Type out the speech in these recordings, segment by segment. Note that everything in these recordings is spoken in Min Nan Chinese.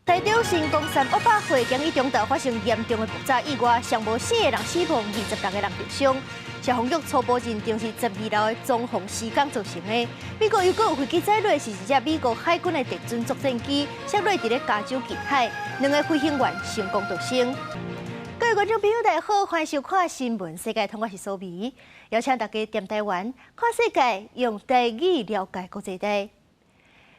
台中新光三越百貨今日中晝發生嚴重的爆炸意外，上無四个人死亡，26个人受傷。消防局初步認定是十二樓的裝潢施工造成的。美國又閣有飛機載落，是一隻美國海軍的特準作戰機，摔落佇咧加州近海，兩个飛行員成功逃生。各位觀眾朋友，大家好，歡迎收看《新聞世界通》，我是蘇美，邀請大家踮台灣看世界，用台語了解國際大。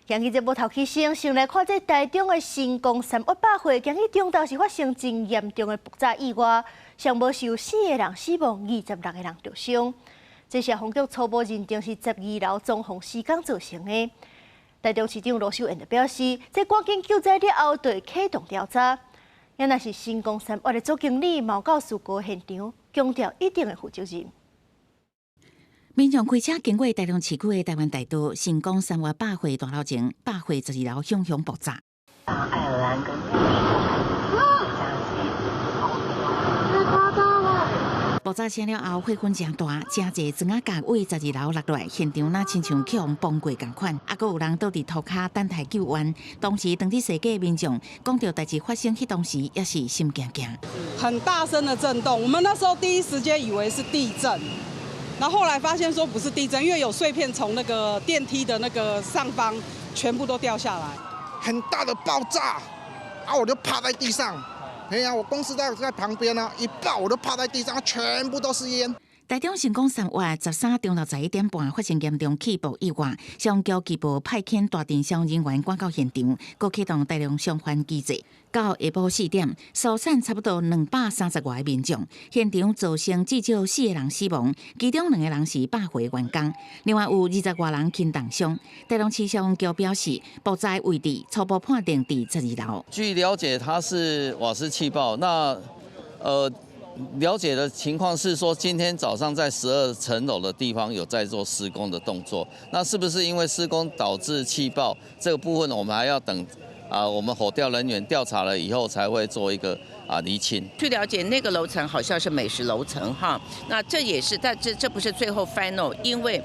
今日節目頭起先，先來看這台中的新光三越百貨，今日中晝是發生真嚴重的爆炸意外，上無是有四个人死亡，26个人受傷。這消防局初步認定是十二樓裝潢施工造成的。台中市長盧秀燕就表示，這趕緊救災了後，就會啟動調查。也若是新光三越的總經理嘛到事故現場，強調一定會負責任。民眾開車經過台中市區的台灣大道新光三越百貨大樓前，百貨十二樓響響爆炸。愛爾蘭跟瑞士太誇張了！爆炸聲了後，火滾誠大，誠濟磚仔角對十二樓落來，現場若親像予人崩過仝款，猶閣有人倒佇塗跤等待救援。當時當佇踅街民眾講著代誌發生彼當時也是心驚驚。很大聲的震動，我們那時候第一時間以為是地震。然後後來發現說不是地震，因為有碎片從那個電梯的那個上方全部都掉下來，很大的爆炸，啊，我就趴在地上，哎呀，我公司在旁邊啊，一爆我就趴在地上，全部都是煙。台中新光三越13中晝11點半發生嚴重氣爆意外，消防局緊急派遣大陣消防人員趕到現場，閣啟動大量消防機制。到下晡4點，疏散差不多230外个民眾，現場造成至少四個人死亡，其中兩個人是百貨員工，另外有20外人輕重傷。台中市消防局表示，爆炸位置初步判定佇十二樓。據了解，它是瓦斯氣爆。那了解的情況是說，今天早上在12層樓的地方有在做施工的動作。那是不是因為施工導致氣爆？這個部分我們還要等啊，我們火調人員調查了以後才會做一個釐清。據了解，那個樓層好像是美食樓層哈。那這也是，但這不是最後 final，因為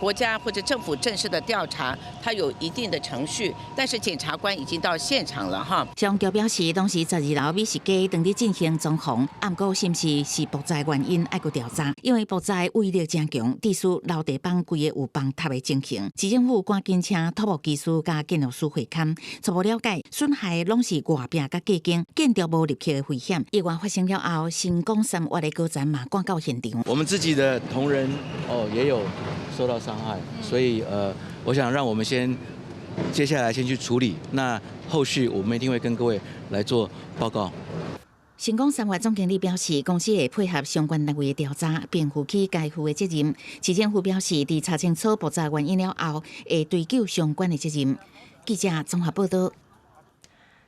國家或者政府正式的調查，它有一定的程序，但是檢察官已經到現場了哈。消防局表示，當時十二樓美食街當佇進行裝潢，毋過是毋是是爆炸原因，愛閣調查。因為爆炸威力誠強，致使樓地板規個有崩塌的情形。市政府趕緊請土木技師佮建築師會勘，初步了解損害攏是外壁佮隔間，建築無入去的危險。意外發生了後，新光三越的高層嘛趕到現場。我們自己的同仁哦也有受到傷害，所以我想讓我們先接下來先去處理，那後續我們一定會跟各位來做報告。新光三越總經理表示，公司會配合相關單位的調查，並負起該負的責任。市政府表示，佇查清楚爆炸原因了後，會追究相關的責任。記者綜合報道。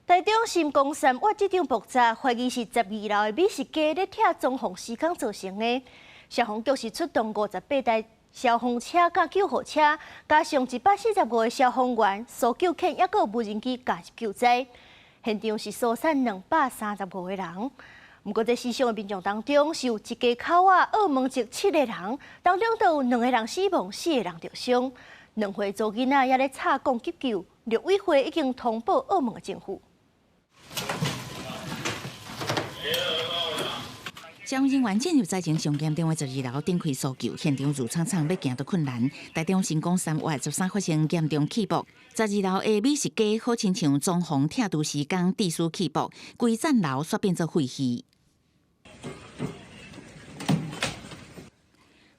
台中新光三越這場爆炸，懷疑是十二樓的美食街咧拆裝潢施工造成的。消防局是出動58台消防車佮救護車，加上145個消防員、搜救犬，抑閣無人機加入救災。現場是疏散235個人。毋過，這死傷的民眾當中，是有一家口仔澳門籍七個人，當中都有兩個人死亡，四個人受傷。2歲查某囡仔也咧插管急救，陸委會已經通報澳門的政府。消防人員進入災情上嚴重的十二樓展開搜救，現場入場場欲行都困難。台中新光三越13發生嚴重氣爆，十二樓的美食街好親像裝潢拆除施工致使氣爆，規層樓煞變做廢墟。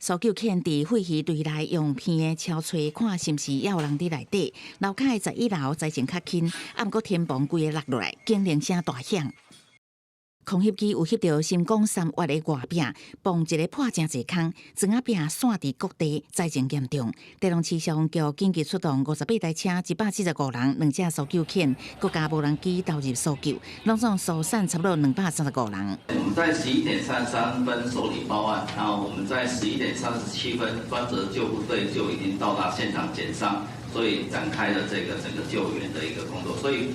搜救犬佇廢墟堆內用鼻仔敲揣，看是毋是猶有人佇內底。樓跤的11樓災情較輕，毋過天棚規个落落來，警鈴聲大響。空翕機有翕著新光三越的外壁，嘣一个破誠濟空，磚仔壁散佇各地，災情嚴重。台中市消防局緊急出動58台車、145人、兩隻搜救犬，閣加無人機投入搜救，攏總疏散差不多235人。我們在11點33分受理報案，然後我們在11點37分，專責救護隊就已經到達現場檢傷，所以展開了這個整個救援的一個工作，所以。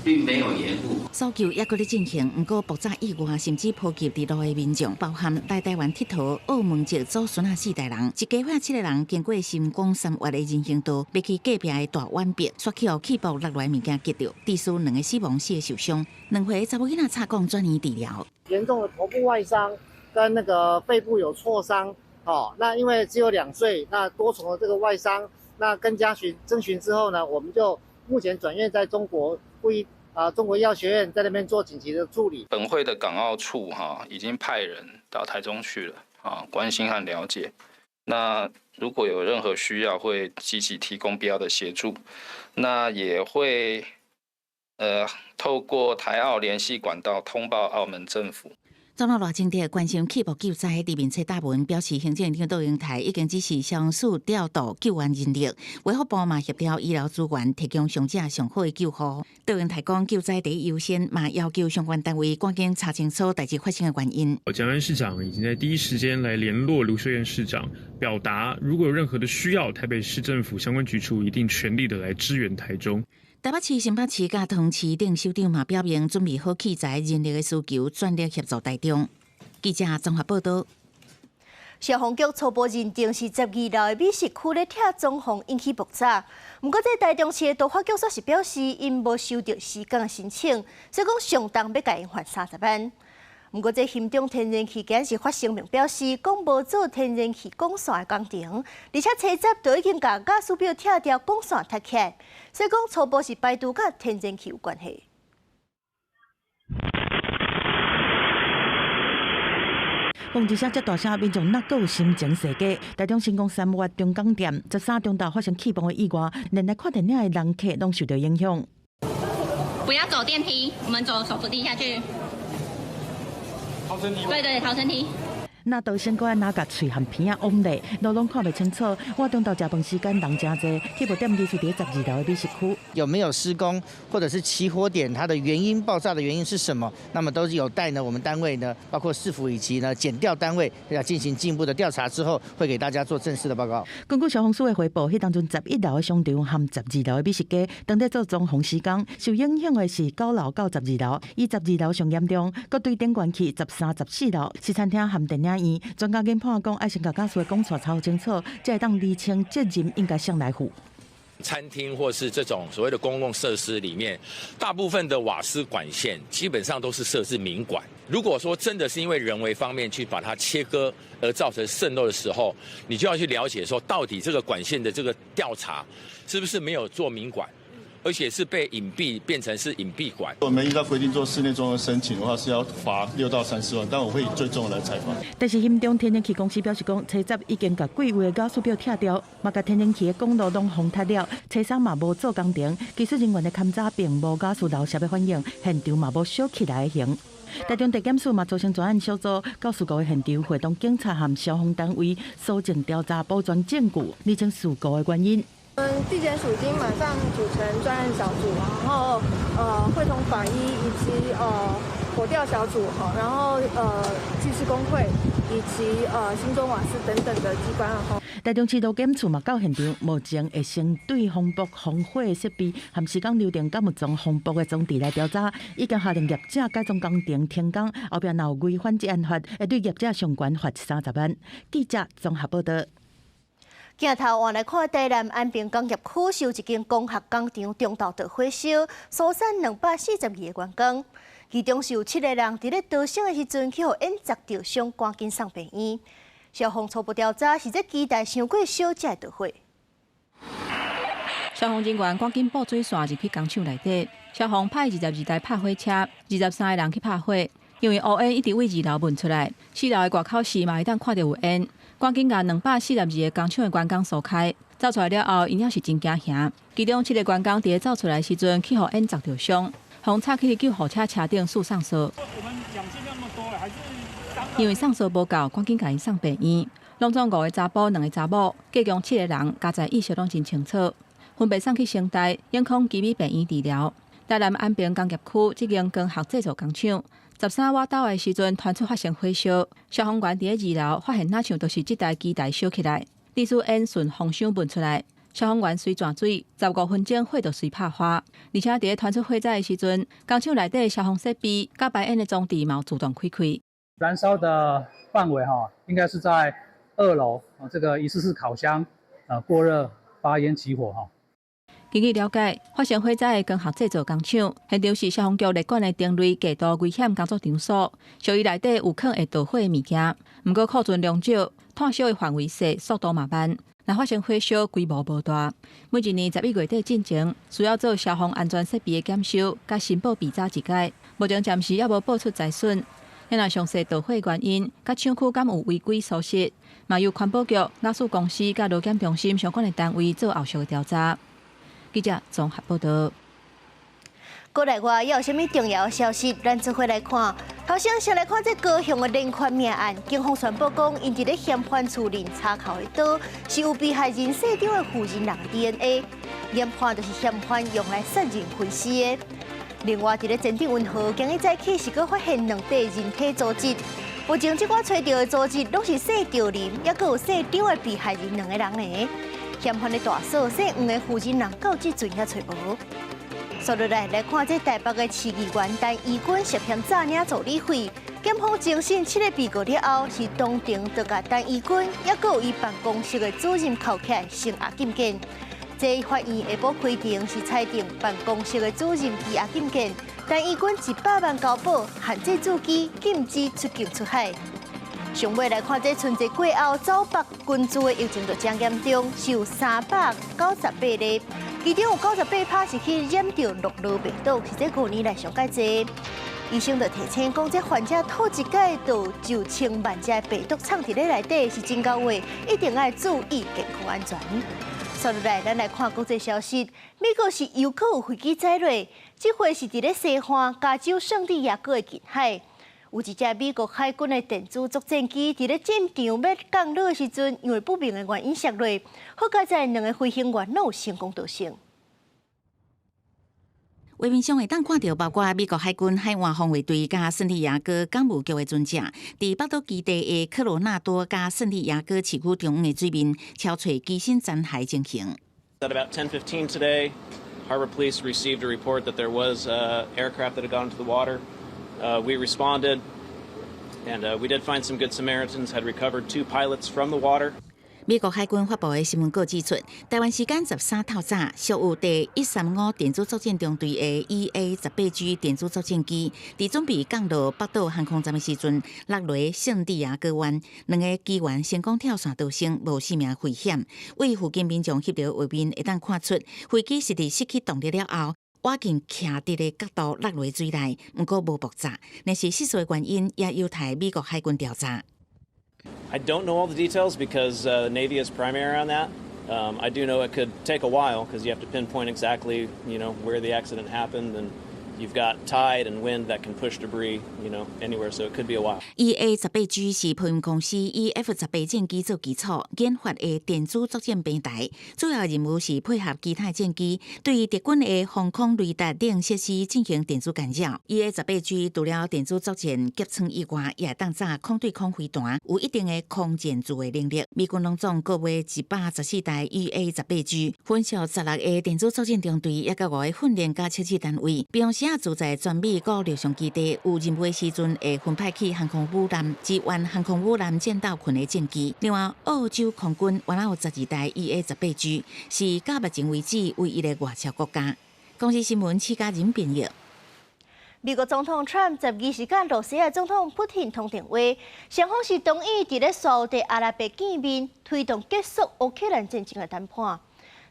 並沒有延誤。搜救猶閣咧進行，毋過爆炸意外甚至波及佇路的民眾，包含來台灣𨑨迌澳門籍祖孫仔四代人，一家伙七個人經過新光三越的人行道，欲去隔壁的大宛北，煞去予氣爆落來物件擊著，致使兩個死亡，四個受傷。2歲查某囡仔插管轉院治療，嚴重的頭部外傷跟那個肺部有挫傷，哦，那因為只有2歲，那多重的這個外傷，那跟家屬徵詢之後呢，我們就目前轉院在中國附醫啊，中國醫藥學院在那邊做緊急的處理。本會的港澳處哈已經派人到台中去了啊，關心和了解。那如果有任何需要，會積極提供必要的協助。那也會透過台澳聯繫管道通報澳門政府。總統賴清德關心氣爆救災，佇面冊貼文表示，行政院長卓榮泰已經指示消防署調度救援人力，衛福部嘛協調醫療資源，提供傷者上好的救護。卓榮泰講，救災第一優先，嘛要求相關單位趕緊查清楚代誌發生的原因。蔣萬安市長已經在第一時間來聯絡盧秀燕市長，表達如果有任何的需要，台北市政府相關局處一定全力的來支援台中。台北市、新北市佮桃園市等首長嘛表明準備好器材、人力的需求，全力協助台中。記者綜合報道。消防局初步認定是12樓的美食區咧拆裝潢引起爆炸。毋過，這台中市的都發局煞是表示，𪜶無收著施工的申請，所以講上重欲共𪜶罰30萬。毋過，這興中天然氣今是發聲明表示，講無做天然氣管線的工程，而且車站都已經共瓦斯表拆掉，管線拆起來，所以講初步是排除佮天然氣有關係。砰一聲遮大聲，民眾哪閣有心情踅街？台中新光三越中港店13中晝發生氣爆的意外，連來看電影的人客攏受著影響。不要走電梯，我們走手扶梯下去。逃生梯。對對，逃生梯。那道先閣愛拿共喙和鼻仔往咧，路攏看袂清楚。我中晝食飯時間人誠濟，氣爆點其實佇12樓的美食區。有沒有施工，或者是起火點，它的原因、爆炸的原因是什麼？那麼都是有待呢，我們單位呢，包括市府以及呢檢調單位要進行進一步的調查之後，會給大家做正式的報告。根據消防署的回報，彼當陣11樓的商場和12樓的美食街，當咧做裝潢施工，受影響的是9樓到12樓，以12樓上嚴重，閣對頂懸去13、14樓是餐廳和電影院。專家研判講，愛先共瓦斯的管線查清楚，才會當釐清責任應該誰來負。餐廳或是這種所謂的公共設施裡面，大部分的瓦斯管線基本上都是設置明管。如果說真的是因為人為方面去把它切割而造成滲漏的時候，你就要去了解說，到底這個管線的這個調查是不是沒有做明管？而且是被隱蔽變成是隱蔽管。我們依照規定做室內裝修申請的話，是要罰6到30萬，但我會以最重來裁罰。但是興中天然氣公司表示講，車站已經共幾位的瓦斯表拆掉，嘛共天然氣的管路攏封塌了，車廠嘛無做工程，技術人員的勘查並無瓦斯漏洩的反應，現場嘛無燒起來的形。台中地檢署嘛組成專案小組，到事故的現場會同警察和消防單位搜證調查，保全證據，釐清事故的原因。地檢署已經馬上組成專案小組，然後會同法醫以及火調小組，然後技師工會以及興中瓦斯等等的機關。台中市路檢處嘛到現場，目前會先對防爆防火的設備和施工流程敢有裝防爆的裝置來調查，已經下令業者改裝工程停工，後壁若有違反這案法，會對業者相關罰30萬。記者綜合報道。鏡頭換來看，台南安平工業區是有一間光學工廠中晝著火燒，疏散242個員工，其中是有7個人佇咧逃生的時陣去予煙砸著傷，趕緊送病院。消防初步調查是這機台傷過燒才會著火。消防人員趕緊布水線入去工廠內底，消防派22台拍火車，23個人去拍火。因為烏煙一直對2樓噴出來，4樓的外口時嘛會當看著有煙。趕緊共242個工廠的員工疏開，走出來了後，𪜶猶是真驚嚇。其中7個員工佇咧走出來時陣，去予煙砸著傷，予插去救護車車頂輸送索。因為送索無夠，趕緊共𪜶送病院。攏總5個查埔，2個查某，計共7個人，加在意識攏真清楚，分別送去成大、永康、奇美病院治療。台南安平工業區這間光學製造工廠。13倚晝的時陣，傳出發生火燒，消防員佇咧2樓發現，若像就是這台機台燒起來，致使煙順風箱噴出來。消防員隨泉水，15分鐘火就隨拍花。而且佇咧傳出火災的時陣，工廠內底消防設備佮排煙的裝置嘛自動開開。燃燒的範圍哈，應該是在二樓啊，這個疑似是烤箱啊過熱發煙起火哈。根據了解，發生火災的光學製造工廠，現場是消防局列管的丁類極度危險工作場所，屬於內底有可能會導火的物件。毋過庫存量少，炭燒的範圍細，速度嘛慢。若發生火燒，規模無大。每一年11月底進前，需要做消防安全設備的檢修，佮申報備查一改。目前暫時猶無報出災損。若詳細導火原因，佮廠區敢有違規疏失，嘛由環保局、瓦斯公司佮勞檢中心相關的單位做後續的調查。記者綜合報道。國內外有啥物重要消息？咱做伙來看。頭先先來看這高雄的連環命案，警方宣布講，𪜶佇咧嫌犯厝裡查扣的刀是有被害人姓張的婦人人的 DNA，研判就是嫌犯用來殺人分屍的。另外，佇咧前鎮雲和，今日早起是閣發現兩塊人體組織，目前這寡揣著的組織攏是姓趙林，抑閣有姓張的被害人兩个人的。嫌犯的大嫂姓黃的婦人人到這陣也揣無。紲落來來看，這台北的市議員陳怡君涉嫌詐領助理費，檢方偵審七个被告了後，是當庭就共陳怡君，抑閣有伊辦公室的主任銬起來聲押禁見。這法院下晡開庭是裁定辦公室的主任羈押禁見，陳怡君100萬交保，限制住居，禁止出境出海。上尾來看，這春節過後，走北群聚的疫情就真嚴重，是有398例，其中有98%是去染著諾羅病毒，是這5年來上蓋濟。醫生就提醒講，這患者吐一擺就有千萬隻病毒藏佇咧內底，是真厚話，一定愛注意健康安全。紲落來，咱來看國際消息，美國是又閣有飛機載落，這回是佇咧西岸加州聖地亞哥的近海。有一隻美國海軍的電子作戰機，佇咧戰場欲降落的時陣，因為不明的原因摔落，好佳哉兩个飛行員攏有成功逃生。畫面上會當看著，包括美國海軍海岸防衛隊佮聖地亞哥港務局的船隻，佇北島基地的科羅納多佮聖地亞哥市區中央的水面，搜揣機身殘骸情形。 At about 10:15 today, Harbor Police received a report that there was an aircraft that had gone into the water. We responded, and we did find some good Samaritans had recovered two pilots from the water. 美國海軍發布的新聞稿指出，台灣時間13透早，屬有第135電子作戰中隊的 EA-18G 電子作戰機，佇準備降落北島航空站的時陣，落佇聖地亞哥灣，兩个機員成功跳傘逃生，無性命危險。為附近民眾翕著畫面，會當看出飛機是佇失去動力了後，倚近徛佇的角度落佇水內，毋過無爆炸。若是失事的原因，也有待美國海軍調查。 I don't know all the details because the Navy is primary on that. I do know it could take a while because you have to pinpoint exactly where the accident happened, and you've got tide and wind that can push debris anywhere, so it could be a while. EA-18G 是波音公司以 F-18戰機做基礎研發的電子作戰平台，主要任務是配合其他戰機對敵軍的防空雷達等設施進行電子干擾。EA-18G 除了電子作戰夾艙以外，也會當炸空對空飛彈，有一定的空戰自衛能力。美軍攏總購買114台 EA-18G，分屬16個電子作戰中隊，抑閣五个訓練佮測試單位。平常時啊，駐在全美國陸上基地，有任務的時陣會分派去航空母艦支援航空母艦戰鬥群的戰機。另外，澳洲空軍原來有12台 EA-18G，是到目前為止唯一的外超國家。公視新聞，施嘉仁編譯。美國總統川普12時佮羅西亞總統普廷通電話，雙方是同意佇咧沙烏地阿拉伯見面，推動結束烏克蘭戰爭的談判。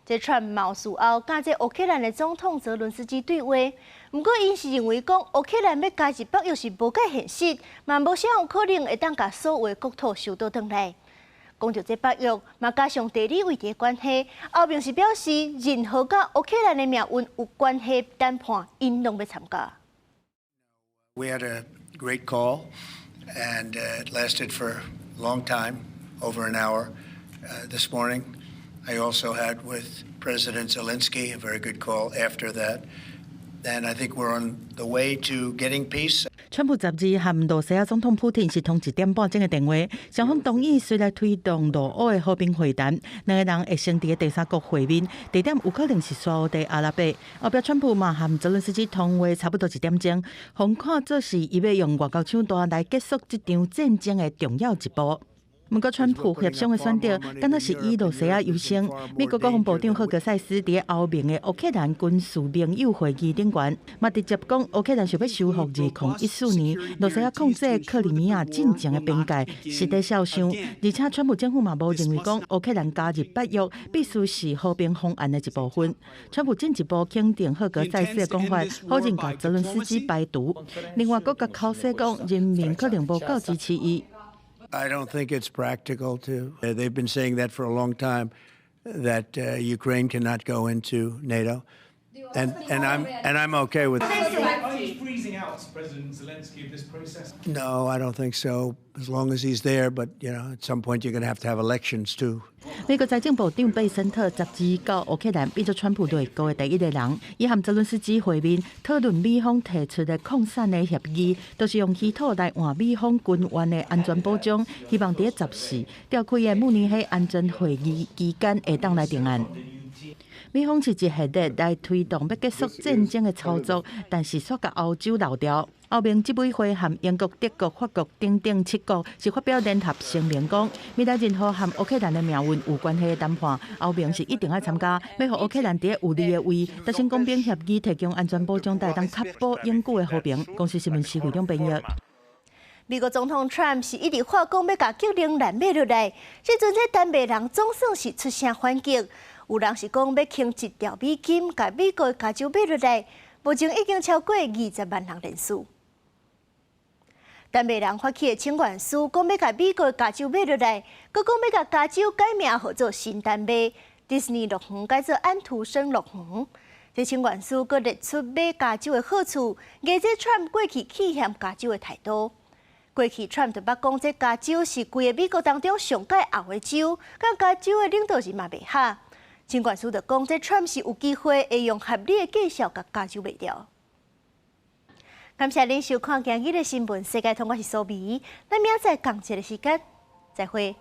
這川普嘛事後佮這烏克蘭的總統澤倫斯基對話，毋過𪜶是認為講烏克蘭欲加入北約是無蓋現實，嘛無啥有可能會當共所有的國土收倒轉來。講著這北約，嘛加上地理位置的關係，歐盟是表示任何佮烏克蘭的命運有關係談判，𪜶攏欲參加。 We had a great call, and it lasted for a long time, over an hour, this morning. I also had with President Zelensky a very good call after that. And I think we're on the way to getting peace. 川普12和露西亞總統普廷是通1點半鐘的電話，雙方同意隨來推動露烏的和平會談，兩个人會先佇第三國會面，地點有可能是沙烏地阿拉伯。後壁川普嘛和澤倫斯基通話差不多1點鐘，予看做是伊欲用外交手段來結束這場戰爭的重要一步。毋過，川普協商的選擇，敢若是以露西亞優先。美國國防部長赫格塞斯佇歐盟的烏克蘭軍事盟友會議頂懸，嘛直接講烏克蘭想欲收復2014年露西亞控制克里米亞進前的邊界，是咧痟想。而且，川普政府嘛無認為講烏克蘭加入北約必須是和平方案的一部分。川普進一步肯定赫格塞斯的講法，否認共澤倫斯基排除。另外，閣共口說講人民可能無夠支持伊。 I don't think it's practical to. They've been saying that for a long time, that Ukraine cannot go into NATO, and I'm okay with. Are you freezing out President Zelensky of this process? No, I don't think so. As long as he's there, but at some point you're going to have to have elections too. 美國財政部長貝森特12到烏克蘭，變做川普內閣的第一个人。伊和澤倫斯基會面，討論美方提出的擴散的協議，就是用稀土來換美方軍援的安全保障，希望佇14召開的慕尼黑安全會議期間會當來定案。美方是一系列來推動欲結束戰爭的操作，但是煞共歐洲漏掉。歐盟執委會和英國、德國、法國等等七國是發表聯合聲明，講未來任何和烏克蘭的命運有關係的談判，歐盟是一定愛參加，欲予烏克蘭佇有利的位達成公平協議，提供安全保障，才會當確保永久的和平。公視新聞施會長編譯。美國總統 Trump 是一直話講欲共格陵蘭買落來，這陣這丹麥人總算是出聲反擊，有人是講欲傾1兆美金，共美國加州買落來，目前已經超過20萬人連署。丹麥人發起的請願書，講欲共美國加州買落來，閣講欲共加州改名號做新丹麥，迪士尼樂園改做安徒生樂園。這請願書閣列出買加州的好處，壓這 Trump 過去棄嫌加州的態度。過去 Trump 就捌講，這加州是規個美國當中上蓋吽的州，佮加州的領導人嘛袂合。請願書就講，這 Trump 是有機會會用合理的價數共加州賣掉。感謝您收看今日的新聞世界通，我是蘇美，咱明仔載仝一个時間，再會。